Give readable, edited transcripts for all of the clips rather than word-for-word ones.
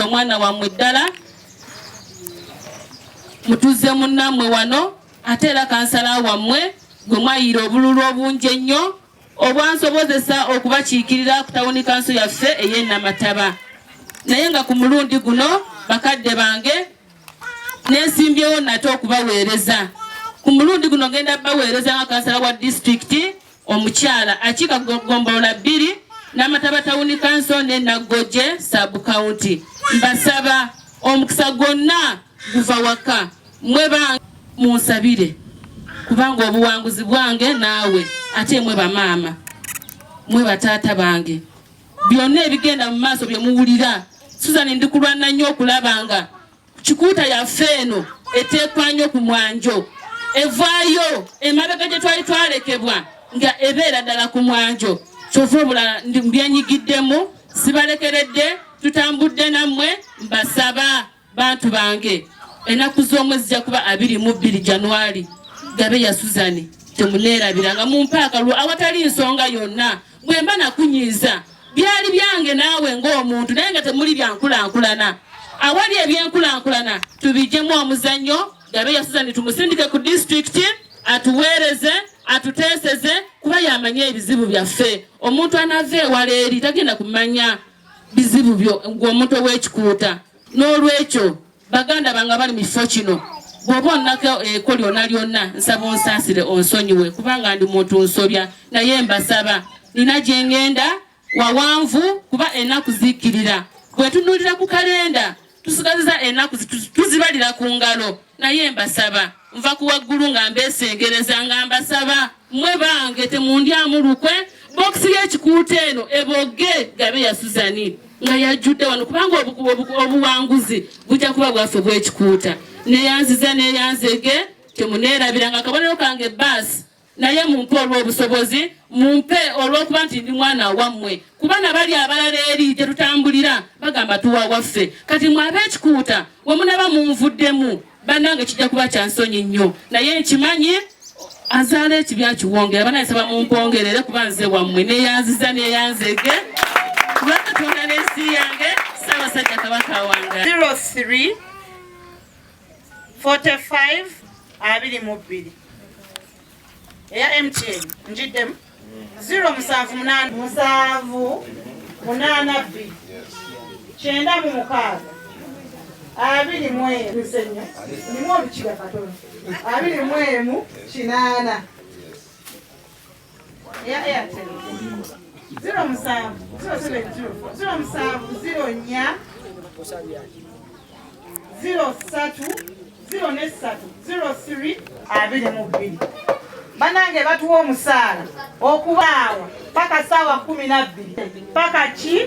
Mwana wammwe ddala mutuze munnammwe wano, ate era kansala wammwe gwe mwayiira obululu obungi ennyo obwansobozesa okubakiikirira ku tawuni kanso yaffe ey'e Namataba. Naye nga ku mulundi guno bakadde bange nesimbyewo nate okubaweereza. Ku mulundi guno ngenda baweereza nga kansala wa disitulikiti omukyala akiika gombolola 2 Namataba tawuni kanso ne Naggoje sub county. Mbasaba omukisa gwonna guva waka, mwe munsabire kubanga obuwanguzi bwange naawe, ate mwe bamaama, mwe bataata bange, byonna ebigenda mu maaso bye muwulira. Susan ndi kulwana nnyo okulaba nga Kikuuta yaffe eno eteekwa nnyo ku mwanjo, evaayo emabega gye twali twalekebwa nga ebeera ddala ku mwanjo. Kyova obulala mbyenyigiddemu, sibalekeredde, tutambudde nammwe. Mbasaba bantu bange, ennaku z'omwezi zijja kuba 22 Januari, gabe ya Susan temuneerabira nga mumpe akalulu awatali nsonga yonna. Bwe mba nakunyiiza byali byange naawe ng'omuntu, naye nga temuli byankulankulana. Awali ebyenkulankulana tubijjemu omuzannyo. Gabe ya Susan tumusindike ku disitulikiti atuweereze, atuteeseze, kuba yamanya ebizibu byaffe. Omuntu anaava ewala eri tagenda kumanya bizibu byo ng'omuntu ow'ekikuuta. N'olwekyo baganda bange abali mu kifo kino, bw'oba onnako eko lyonna lyonna, nsaba onsaasire, onsonyiwe, kubanga ndi muntu nsobya. Naye mbasaba, nina gye ngenda wawanvu, kuba ennaku zikkirira. Bwe tunuulira ku kalenda tusigaziza ennaku tuzibalira ku ngalo. Naye mbasaba, nva ku waggulu nga mbeesengereza, nga mbasaba mmwe bange temundyamu lukwe. Bokisi y'ekikuuta eno eboge gabe ya Suzani nga yajjudde wano, kubanga obuwanguzi bujja kuba bwaffe bw'ekikuuta. Neyanziza neyanzege, temuneerabira nga akabonero kange baasi. Naye mumpe olw'obusobozi, mumpe olw'okuba nti ndi mwana wammwe, kuba nabali abalala eri gye tutambulira bagamba tuwa waffe. Kati mwe ab'ekikuuta we munaba munvuddemu, bannange kijja kuba kya nsonyi nnyo. Naye nkimanyi azaala ekibi akiwongera. Banaye saba mumpongerere kuba nze wammwe. Neyanziza neyanzege kuba Katonda n'ensi yange, Ssaabasajja Kabaka wange. 03 45 22 eya MTN njiddemu 078 7 8 2 96 21 nsenyo nimu olukiga katono 21 8 eya Airtel 07 07 04 07 04 03 03 03 22. Banange batuwa omusaala okubaawa paka saawa 12 paka ki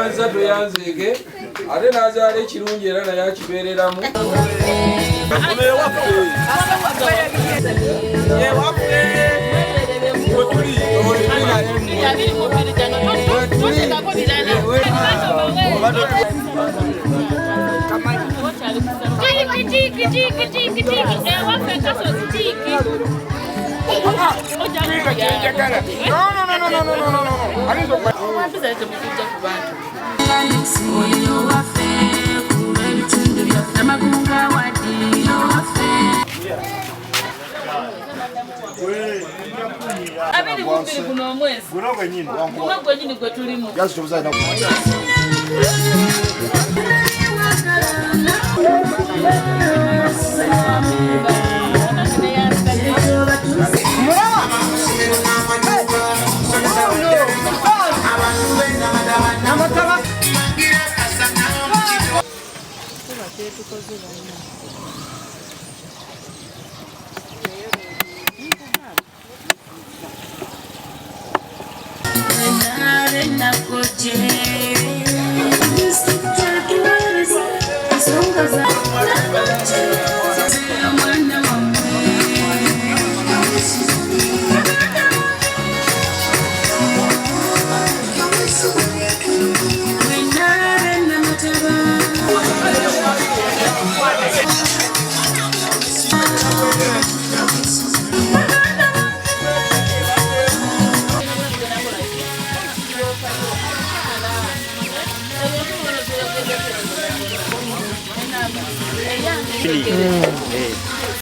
Nza toyanzeege ate n'azaala ekirungi era naye akibeereramu. 22 guno omwezi Guno gwennyini. Guno gwennyini gwe tulimu.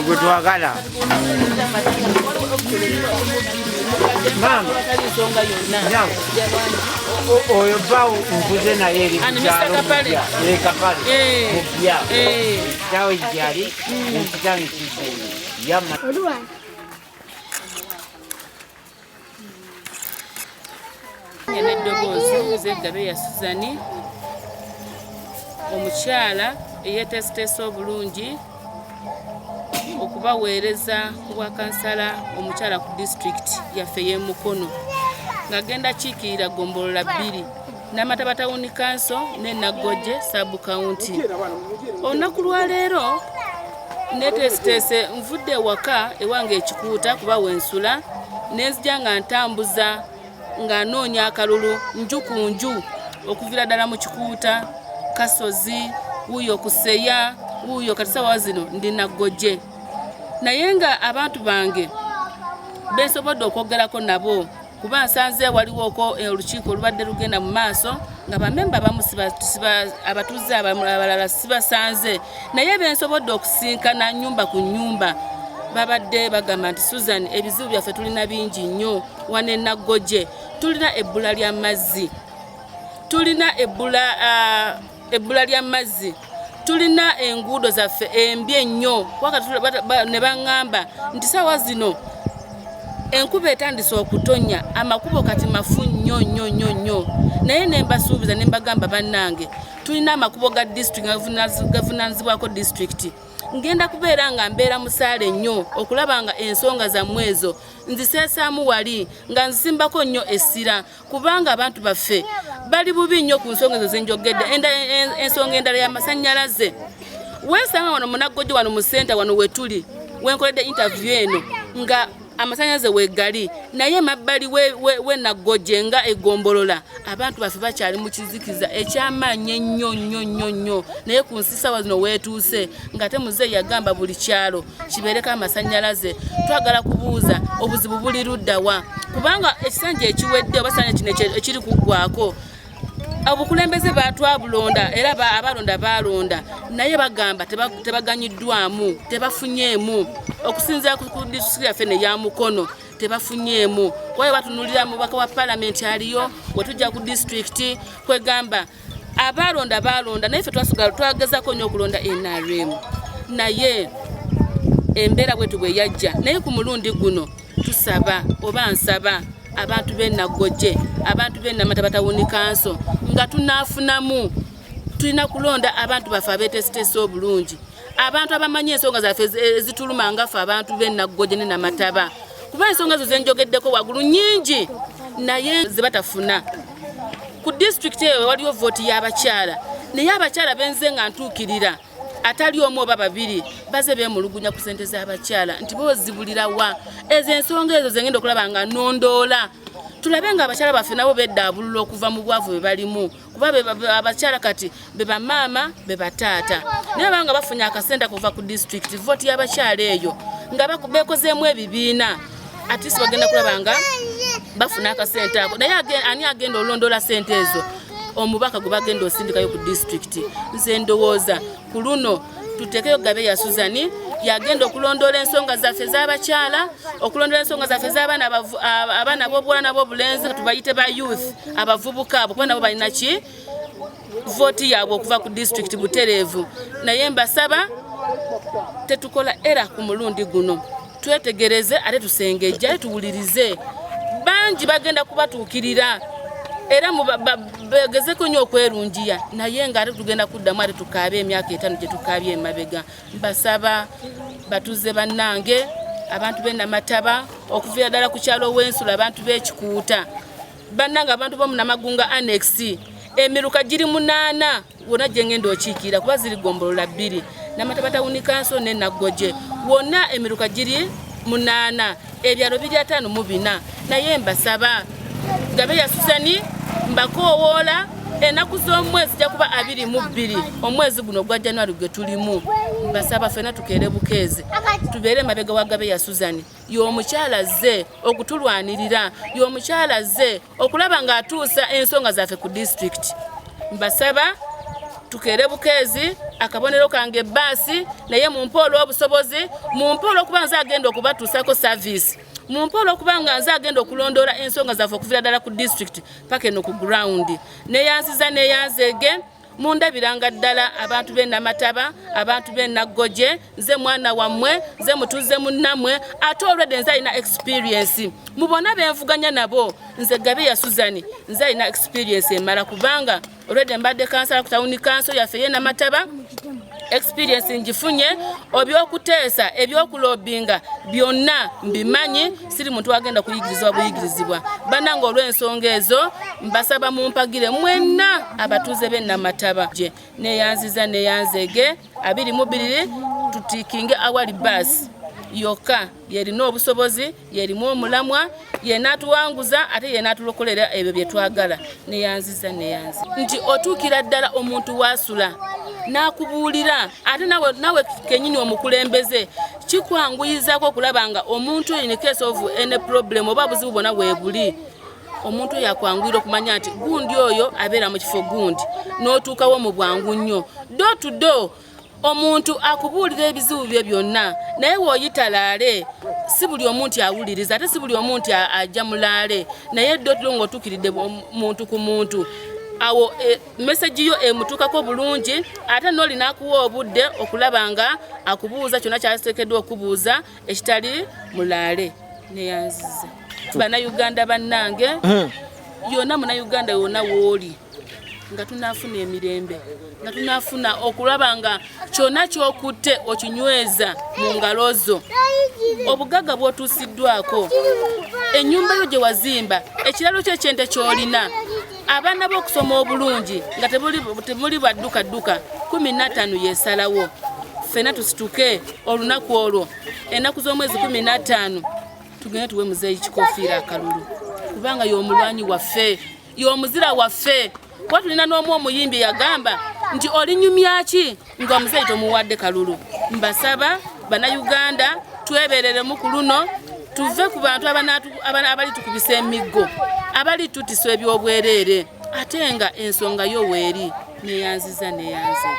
Gwe twagala. Maama. Oyo bawo nkuze naye eri Ani, Mr. Kapale? Kapale. Eh. Mupya. Eh. Kitaawe gyali nekitange kizungu. Yamma. N'eddoboozi nze Gabeya Suzani, omukyala eyeeteeseteese obulungi okubaweereza ku bwakansala omukyala ku disitulikiti yaffe y'e Mukono, ng'agenda kiikirira ggombolola bbiri, Namataba Town Council ne Naggoje Sub County. Olunaku lwaleero neeteeseteese, nvudde ewaka ewange ekikuuta kuba wensula, nenzija nga ntambuza nga noonya akalulu nju ku nju okuviira ddala mu Kikuuta, Kasozi, wuuyo Kuseya, wuuyo kati sawa zino ndi Naggoje. Naye nga abantu bange bensobodde okwogerako nabo, kuba nsanze waliwoko olukiiko olubadde lugenda mu maaso nga bamemba abamu abatuuze abalala sibasanze, naye bensobodde okusinkana nnyumba ku nnyumba babadde bagamba nti Susan, ebizibu byaffe tulina bingi nnyo wano e Naggoje. Tulina ebbula ly'amazzi, tulina ebbula ly'amazzi, tulina enguudo zaffe embi ennyo. Ne baŋŋamba nti saawa zino enkuba etandise okutonya, amakubo kati mafu nnyo nnyo nnyo nnyo. Naye ne mbasuubiza ne mbagamba, bannange, tulina amakubo ga disitulikiti gavunaanyizibwako disitulikiti. Ngenda kubeera nga mbeera musaale nnyo okulaba nga ensonga zammwe ezo nziseesaamu wali nga nzisimbako nnyo essira, kubanga abantu baffe bali bubi nnyo ku nsonga ezo zenjogedde. Ensonga endala y'amasannyalaze, weesanga wano Munaggoje, wano mu senta wano wetuli wenkoledde interview eno, nga amasannyalaze weegali, naye emabbali we Naggoje nga egombolola abantu baffe bakyali mu kizikiza ekyamaanyi ennyo nnyo nnyo nnyo. Naye ku nsi sawa zino weetuuse ng'ate muzeeyi yagamba buli kyalo kibeereko amasannyalaze. Twagala kubuuza obuzibu buli luddawa, kubanga ekisanja ekiwedde oba sanja kino ekiri kuggwako, obukulembeze batwabulonda era abalonda balonda, naye bagamba tebaganyiddwamu, tebafunyeemu okusinziira ku disitulikiti yaffe neya Mukono, tebafunyeemu kuba batunulira mubaka wa palamenti aliyo. Wetujja ku disitulikiti, kwegamba abalonda balonda, naye ffe twasigala twagezako nnyo okulonda NRM, naye embeera bwetu bwe yajja. Naye ku mulundi guno tusaba oba nsaba abantu b'e Naggoje, abantu b'e Namataba Town Council, nga tunaafunamu, tulina kulonda abantu baffe abeeteeseteese obulungi, abantu abamanyi ensonga zaffe ezituluma nga ffe abantu b'e Naggoje ne Namataba, kuba ensonga ezo zenjogeddeko waggulu nyingi naye zebatafuna ku disitulikiti eyo. Waliwo vooti y'abakyala, naye abakyala benze nga ntuukirira atali omu oba babiri baze beemulugunya ku sente z'abakyala nti bo zibulirawa. Ezo ensonga ezo zengenda okulaba nga nondoola, tulabe nga abakyala baffe nabo beddaabulula okuva mu bwavu bwe balimu, kuba abakyala kati be bamaama, be bataata, naye banga bafunye akasente kuva ku disitulikiti, vooti y'abakyala eyo nga beekozeemu ebibiina, at least bagenda kulaba nga bafuna akasente ako. Naye ani agenda olondoola sente ezo? Omubaka gwe bagenda osindikayo ku disitulikiti. Nze ndowooza ku luno tuteekeyo Gabeya Suzani, yagenda okulondoola ensonga zaffe ez'abakyala, okulondoola ensonga zaffe ez'abaana abaana b'obuwala n'ab'obulenzi, tubayite ba youth, abavubuka abo, kuba nabo balina ki vooti yaabwe okuva ku disitulikiti butereevu. Naye mbasaba tetukola era ku mulundi guno twetegereze, ate tusengejje, ate tuwulirize. Bangi bagenda kubatuukirira era begezeko nnyo okwerungiya, naye nga ate tugenda kuddamu ate tukaabe emyaka 5 gye tukaabye emabega. Mbasaba batuze bannange, abantu b'e Namataba, okuviira ddala ku kyalo w'ensula, abantu b'Ekikuuta bannange, abantu b'omunamagunga annex, emiruka giri munaana wonna gye ngenda okiikirira, kuba ziri gombolola bbiri, Namataba Town Council ne Naggoje, wonna emiruka giri munaana, ebyalo biri 54. Naye mbasaba Gabeya Susani, mbakoowoola ennaku z'omwezi zijja kuba 22 omwezi guno ogwa January gwe tulimu. Mbasaba ffenna tukeere bukeezi, tubeere emabega wa Gabeya Suzani. Y'omukyala azze okutulwanirira, y'omukyala azze okulaba ng'atuusa ensonga zaffe ku disitulikiti. Mbasaba. Tukeere bukeezi, akabonero kange baasi, naye mumpe olw'obusobozi, mumpe olw'okuba nze agenda okubatuusako service, mumpe olw'okuba nga nze agenda okulondoola ensonga zaffe okuviira ddala ku district paka eno ku ground. Neyanziza neyanzeege, mundabiranga ddala abantu b'e Namataba, abantu b'e Naggoje, nze mwana wammwe, nze mutuuze munnammwe, ate olwedde nze alina experience. Mu bonna be nvuganya nabo, nze Gabiya Susan, nze alina experience emala, kubanga olwedde mbadde kansala ku tawuni kanso yaffe y'e Namataba, experience ngifunye, ebyokuteesa, ebyokulobinga byonna mbimanyi, siri muntu agenda kuyigirizibwa buyigirizibwa. Bannange olw'ensonga ezo mbasaba mumpagire mwenna abatuuze b'e Namataba. Neyanziza neyanzege, 22 tutikinge awali baasi yokka yerina obusobozi, yerimu omulamwa, yenaatuwanguza ate yenaatulokolera ebyo bye twagala. Neyanziza neyanze nti otuukira ddala omuntu waasula n'akubuulira, ate nawe kennyini omukulembeze kikwanguyizaako okulaba nga omuntu oyo in case of any problem oba buzibu bwonna weebuli, omuntu oyo akwanguyira okumanya nti gundi oyo abeera mu kifo gundi, n'otuukawo mu bwangu nnyo. Door to door omuntu akubuulira ebizibu bye byonna, naye w'oyita laale si buli omuntu awuliriza, ate si buli omuntu ajja mulaale, naye door to door ng'otuukiridde muntu ku muntu, awo message yo emutuukako bulungi, ate n'oli n'akuwa obudde okulaba nga akubuuza kyonna kyateekeddwa okubuuza ekitali mulaale. Neyanziza Bannayuganda bannange, yonna Munnayuganda yonna w'oli, nga tunaafuna emirembe, nga tunaafuna okulaba nga kyonna ky'okutte okinyweza mu ngalo zo, obugagga bw'otuusiddwako, ennyumba yo gye wazimba, ekiralo kyo ekyente ky'olina, abaana b'okusoma obulungi nga temuli baddukadduka, 15 yeesalawo. Ffenna tusituke olunaku olwo, ennaku z'omwezi 15, tugende tuwe Muzeeyi Kikofiira akalulu, kubanga y'omulwanyi waffe, y'omuzira waffe. Kuba tulina n'omu omuyimbi yagamba nti olinyumya ki nga muzeeyi tomuwadde kalulu. Mbasaba Bannayuganda twebereremu ku luno, tuve ku bantu abali tukubisa emiggo, abali tutisa ebyobwereere, ate nga ensonga yo weeri. Neyanziza neyanze.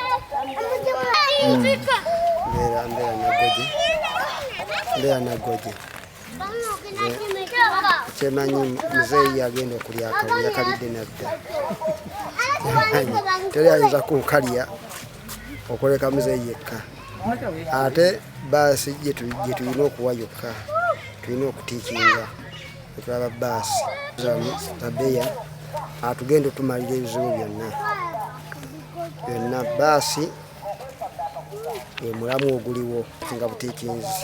Mbeera Naggoje. Kyemanyi muzeeyi agenda okulya akalulu yakalidde nadda, teri ayinza kunkalya okuleka muzeeyi yekka. Ate baasi gye tulina okuwa yokka, tulina okutiikinga etulaba baasi Zabeya atugenda otumalira ebizibu byonna byonna. Baasi emulamu oguliwo nga butiikinzi.